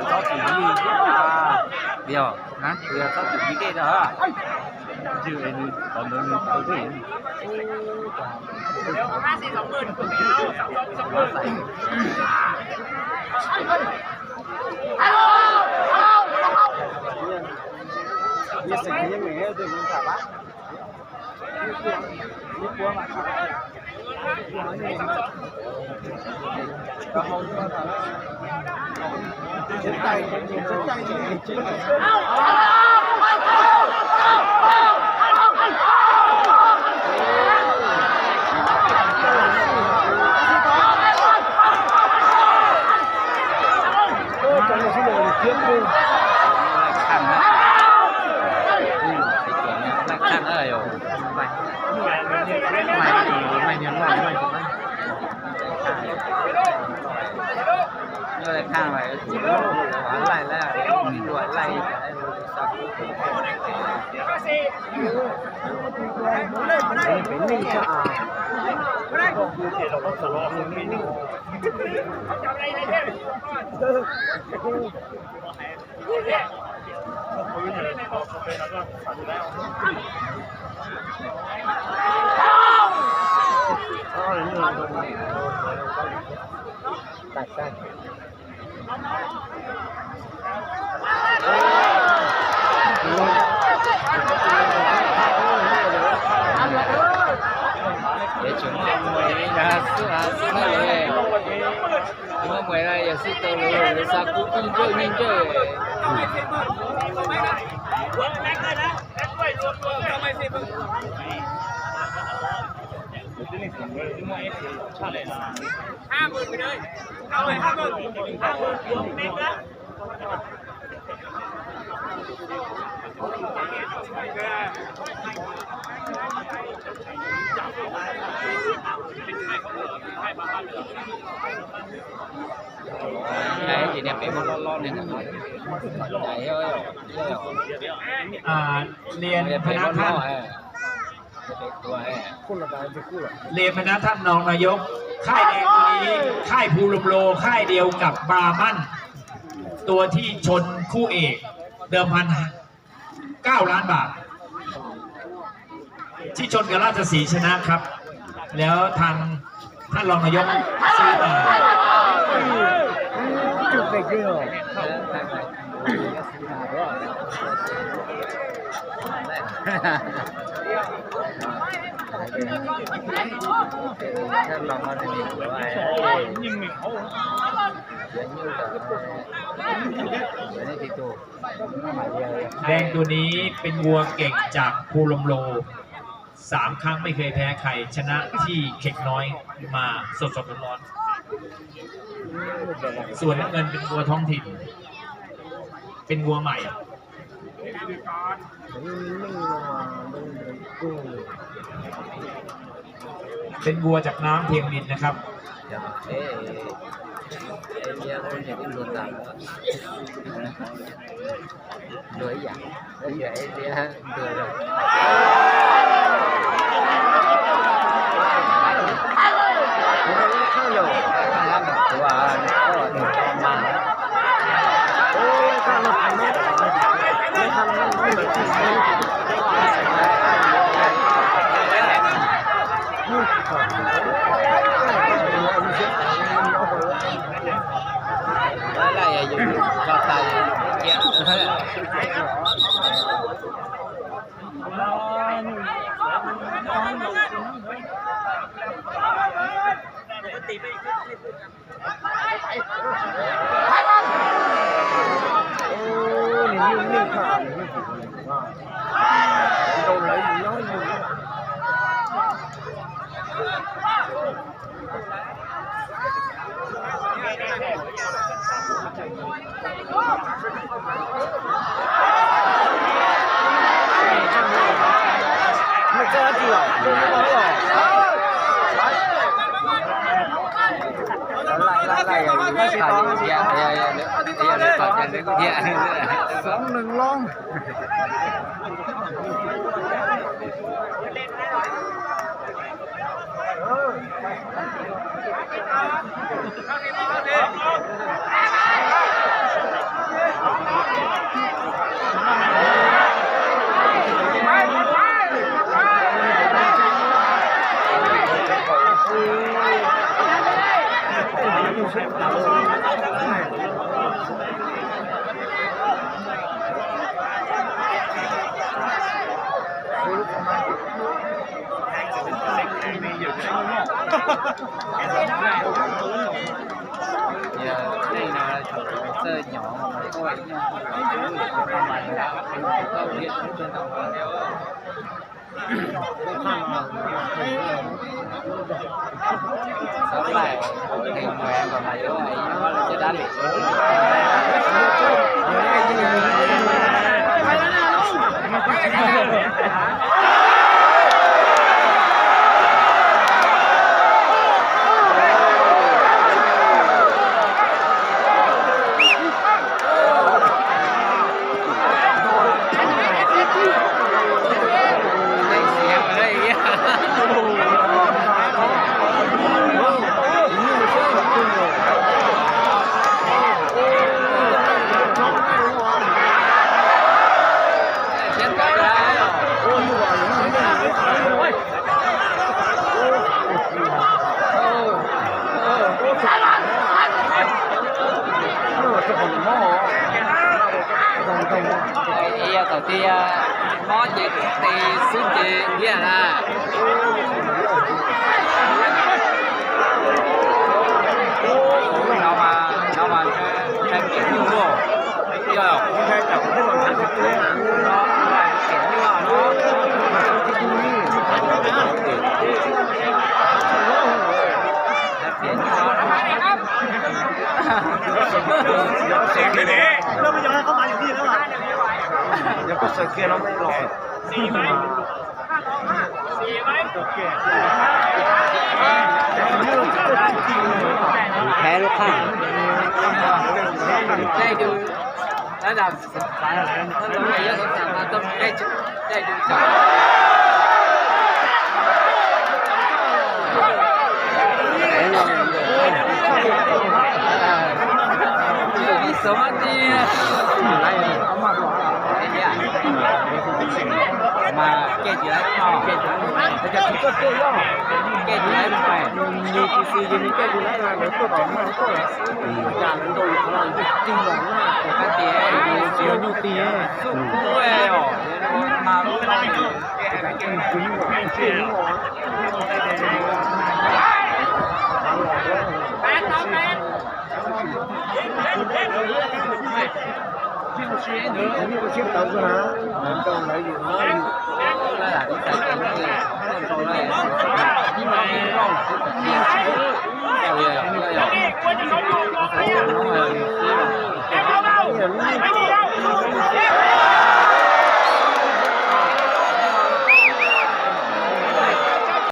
Txhob txwm yig, yog txhob txwm yig dej rau. Muaj muaj yog sib tau lawv, lawv xa kub kub ntsawj ntsawj. Ria peb muab loj loj li ntawd. Ria peb muab loj.เรียนพนักท่านรองนายก ค่ายแดงตัวนี้ ค่ายภูลมโล ค่ายเดียวกับบราหมั่น ตัวที่ชนคู่เอก เดิมพัน เก้าล้านบาท ที่ชนกับราชสีห์ชนะครับ แล้วทางท่านรองนายกซื้อมา แดงตัวนี้เป็นวัวเก่งจากภูลมโล สามครั้งไม่เคยแพ้ใคร ชนะที่เข่งน้อยมาสดๆร้อนๆ ส่วนน้ำเงินเป็นวัวท้องถิ่น เป็นวัวใหม่ เป็นวัวจากน้ำเพียงดินนะครับ Soob nws loo. Yog tej no thaum txawj nyom mas kuj ib nyuag tau mas, tau tias tau tias xov laim, heev mas mas yuav ib nyuag caj dab lem. Yog thaum twg mob ces tis xwb ces ntiag na. No mas, no mas ntshai piam nyuj luaj. Yog piam nyuj no. Piam nyuj no. Yog koj sawv kiag no los. Nqhis lub qhab. Mas cej tsis laib, cej tsis laib, nws tis xwb ces nws cej tsis laib, lawv tuaj tom no tuaj, cas lawv ntaus yus qhov no yus tig los na, hais tias tsis yog nyuj tig.